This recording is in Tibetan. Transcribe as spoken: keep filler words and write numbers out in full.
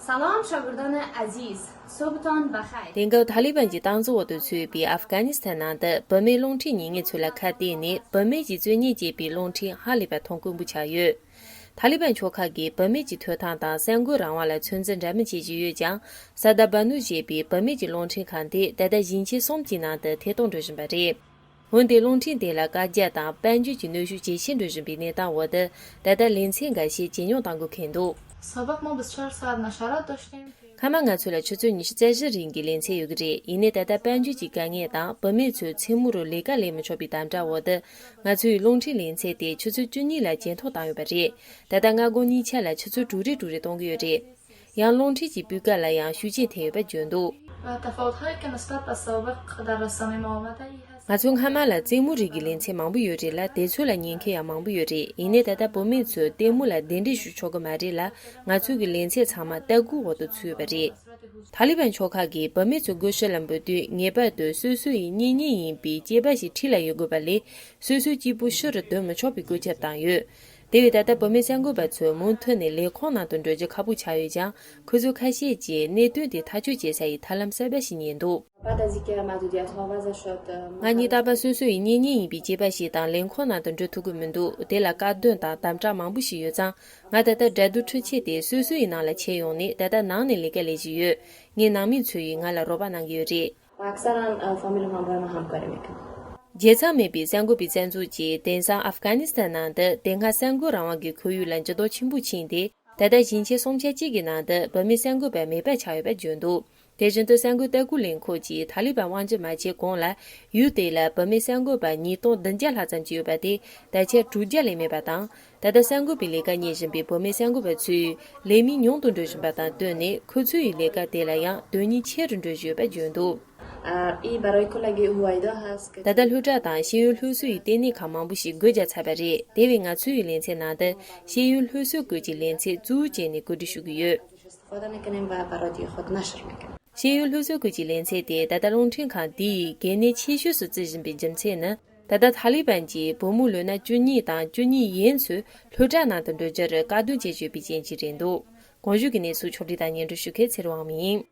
سلام شاگردان عزیز، صبحتان بخیر. དེང་སྐབས་ཐ་ལི་བན་གྱི་སྟངས་འཛིན་འོག་ཏུ་ཚུད་པའི་ཨབ་གྷ་ནི་སི་ཐན་ནང་དུ་བུད་མེད་རླུང་འཕྲིན་ཉན་མཁན་ཚོ་ལ་ཁ་གཏད་ནས་བུད་མེད་ཀྱི་རྩོད་གཉིས་བྱེད་པའི་རླུང་འཕྲིན་ཧ་ལས་པ་མཐོང་དཀོན་པོ་ཆགས་ཡོད། ཐ་ལི་བན་ཕྱོགས་ཁག་གིས་བུད་མེད་ཀྱི་ཐོབ་ཐང་དང་གསར་འགོད་རང་དབང་ལ་ཚོད་འཛིན་འདྲ་མིན་བྱེད་བཞིན་ཡོད་ཀྱང་། ས་དཱ་བ་ནུ་ཞེས་པའི་བུད་མེད་ཀྱི་རླུང་འཕྲིན་ཁང་དེ་ད་ལྟ་ཞིང་ཆེན་གསུམ་གྱི་ནང་དུ་ཐད་གཏོང་འགྲོ་བཞིན་པ་རེད། འོན་ཏེ་རླུང་འཕྲིན་དེ་ལ་བཀའ་རྒྱ་དང་དཔལ་འབྱོར་གྱི་གནོན་ཤུགས་ཇེ་ཆེར་འགྲོ་བཞིན་པའི་གནས་སྟངས་འོག་ཏུ། ད་ལྟ་ལེ་ཚན་འགའ་ཤས་ཇེ་ཉུང་གཏང་དགོས་འཁེལ་འདུག. سبق ما بسیار ساعت نشرات داشتیم که. སྔ་མ་ང་ཚོ་ལ་ཆུ་ཚོད་ཉི་ཤུ་རྩ་བཞི་རིང་གི་ལེ་ཚན་ཡོད་ཀྱི་རེད། ཡིན་ནའི་ད་ལྟ་དཔལ་འབྱོར་གྱི་དཀའ་ངལ་དང་བུད་མེད་ཚོས་མཚན་མོ་རུ་ལས་ཀ་ལས་མི་ཆོག་པའི་དམ་དྲག་འོག་ཏུ། ང་ཚོའི་རླུང་འཕྲིན་ལེ་ཚན་དེ་ཆུ་ཚོད་བཅུ་གཉིས་ལ་ཇེ་མཐོར་བཏང་ཡོད་པ་རེད། ད་ལྟ་སྔ་དགོང་གཉིས་ཆ་ལ་ཆུ་ཚོད་དྲུག་རེ་དྲུག་རེ་གཏོང་གི་ཡོད་རེད། ཡང་རླུང་འཕྲིན་གྱི་སྤུས་ཀ་ལ་ཡང་ཤུགས་རྐྱེན་ཐེབས་ཡོད་པ་བརྗོད་འདུག. و تفاوت‌هایی که نسبت به سابق در رسانهٔ ما آمده ای هست. ང་ཚོ་སྔ་མ་ལ་རྩེད་མོ་རིགས་ཀྱི་ལེ་ཚན་མང་པོ་ཡོད་རེད་ལ། དེ་ཚོ་ལ་ཉན་མཁན་ཡང་མང་པོ་ཡོད་རེད། ཡིན་ནའི་ད་ལྟ་བུད་མེད་ཚོས་ལྟད་མོ་ལ་གདན་འདྲེན་ཞུ་ཆོག་གི་མ་རེད་ལ། ང་ཚོ་གི་ལེ་ཚན་ཚང་མ་ལྟ་སྒུག་འོག་ཏུ་ཚུད་ཡོད་པ་རེད། ཐ་ལི་བན་ཕྱོགས་ཁག་གིས་བུད་མེད་ཚོ་སྒོ་ཕྱི་ལ་འབུད་དུས་ངེས་པར་དུ་སོ་སོ་ཡི་གཉེན་ཉེ་ཡིན་པའི་སྐྱེས་པ་ཞིག་འཁྲིས་ལ་ཡོད་དགོས་པ་ལས། སོ་སོ་གཅིག་པུ་ཕྱི་རུ་སྡོད་མི་ཆོག་པའི་བཀོད་ཁྱབ་བཏང་ཡོད། དེ་བས་ད་ལྟ་བུད་མེད་གསར་འགོད་པ་ཚོས་མུ་མཐུད་ནས་ལས་ཁུངས་ནང་དུ་འགྲོ་རྒྱུ་ཁག་པོ་ཆགས་ཡོད་ཀྱང་། ཁོ་ཚོ་ཁ་ཤས་ཀྱིས་གནད་དོན་དེ་ཐག་གཅོད་བྱེད་ས་ཡི་ཐབས་ལམ་གསར་པ་ཞིག་ཉན་འདུག. بعد از اینکه محدودیت‌ها وضع شد، ང་གཉིས་རྟག་པར་སོ་སོ་ཡི་གཉེན་ཉེ་ཡིན་པའི་སྐྱེས་པ་ཞིག་དང་ལས་ཁུངས་ནང་དུ་འགྲོ་ཐུབ་ཀྱི་མི་འདུག. དེ་ལ་བཀག་སྡོམ་དང་དམ་དྲག་མང་པོ་ཞིག་ཡོད་ཙང་། ང་ད་ལྟ་འགྲན་བསྡུར་འཕྲུལ་ཆས་དེ་སོ་སོ་ཡི་ནང་ལ་ཁྱེར་ཡོང་ནས་ད་ལྟ་ནང་ནས་ལས་ཀ་ལས་བཞིན་ཡོད། ངའི་ནང་མི་ཚོ་ཡིས་ང་ལ་རོགས་པ་གནང་གི་ཡོད་རེད། و اکثراً، اه، فامیلم همراه ما همکاری می‌کنن. བརྗེ་མཚམས་མེད་པའི་གསར་འགོད་པའི་རྩ་འཛུགས་ཀྱིས་དེང་སང་ཨབ་གྷ་ནི་སི་ཐན་ནང་དུ་དེ་སྔ་གསར་འགོད་རང་དབང་གི་ཁོར་ཡུག་ལ་འགྱུར་ལྡོག་ཆེན་པོ་ཕྱིན་ཏེ། ད་ལྟ་ཞིང་ཆེན་སུམ་ཆ་གཅིག་གི་ནང་དུ་བུད་མེད་གསར་འགོད་པ་མེད་པ་ཆགས་ཡོད་པ་བརྗོད་འདུག. དེ་བཞིན་དུ་གསར་འགོད་ལྟ་སྐུལ་ལས་ཁུངས་ཀྱིས་ཐ་ལི་བན་དབང་སྒྱུར་མ་བྱས་གོང་ལ། ཡུལ་དེ་ལ་བུད་མེད་གསར་འགོད་པ་ཉིས་སྟོང་བདུན་བརྒྱ་ལྷག་ཙམ་ཅིག་ཡོད་པ་དེ་ད་ཆ་དྲུག་བརྒྱ་ལས་མེད་པ་དང་། ད་ལྟ་གསར་འགོད་པའི་ལས་ཀ་གཉེར་བཞིན་པའི་བུད་མེད་གསར་འགོད་པ་ཚོས་ལས་མི་ཉུང་དུ་འགྲོ་བཞིན་པ་དང་བསྟུན་ནས། ཁོ་ཚོའི་ལས་ཀ་དེ་ལ་ཡང་དོན་སྙིང་ཆེ་རུ་འགྲོ་བཞིན་ཡོད་པ་བརྗོད་འདུག. ཨ། ཨི་བ་རོའི་ཁོ་ལ་གི་ཧུ་ཝའི་དོ་ཧ་སི་ཀི། ད་ལྟ་སློབ་གྲྭ་དང་ཤེས་ཡོན་སློབ་གསོ་ཡི་ལྟེ་གནས་ཁག་མང་པོ་ཞིག་སྒོ་རྒྱག་ཚར་བ་རེད། དེ་བས་ང་ཚོའི་ལེ་ཚན་ནང་དུ་ཤེས་ཡོན་སློབ་གསོའི་སྐོར་གྱི་ལེ་ཚན་གཙོ་བོ་བྱས་ནས་གོ་སྒྲིག་ཞུ་གི་ཡོད། استفاده می‌کنیم و برای خود نشر می‌کنیم. ཤེས་ཡོན་སློབ་གསོའི་སྐོར་གྱི་ལེ་ཚན་དེ་ད་ལྟ་རླུང་འཕྲིན་ཁང་འདིའི་གལ་གནད་ཆེ་ཤོས་སུ་བརྩི་བཞིན་པའི་རྒྱུ་མཚན་ནི། ད་ལྟ་ཐ་ལི་བན་གྱིས་བུ་མོ་ལོ་ན་བཅུ་གཉིས་དང་བཅུ་གཉིས་ཡན་ཚོས་སློབ་གྲྭ་ནང་དུ་འགྲོ་རྒྱུར་བཀག་སྡོམ་བྱེད་བཞིན་ཡོད་པའི་རྐྱེན་གྱིས་རེད་འདུག. གོང་ཞུས་ཀྱི་གནས་ཚུལ་ཕྱོགས་སྒྲིག་དང་སྙན་སྒྲོན་ཞུ་མཁན་ཚེ་རིང་དབང་མོ་ཡིན།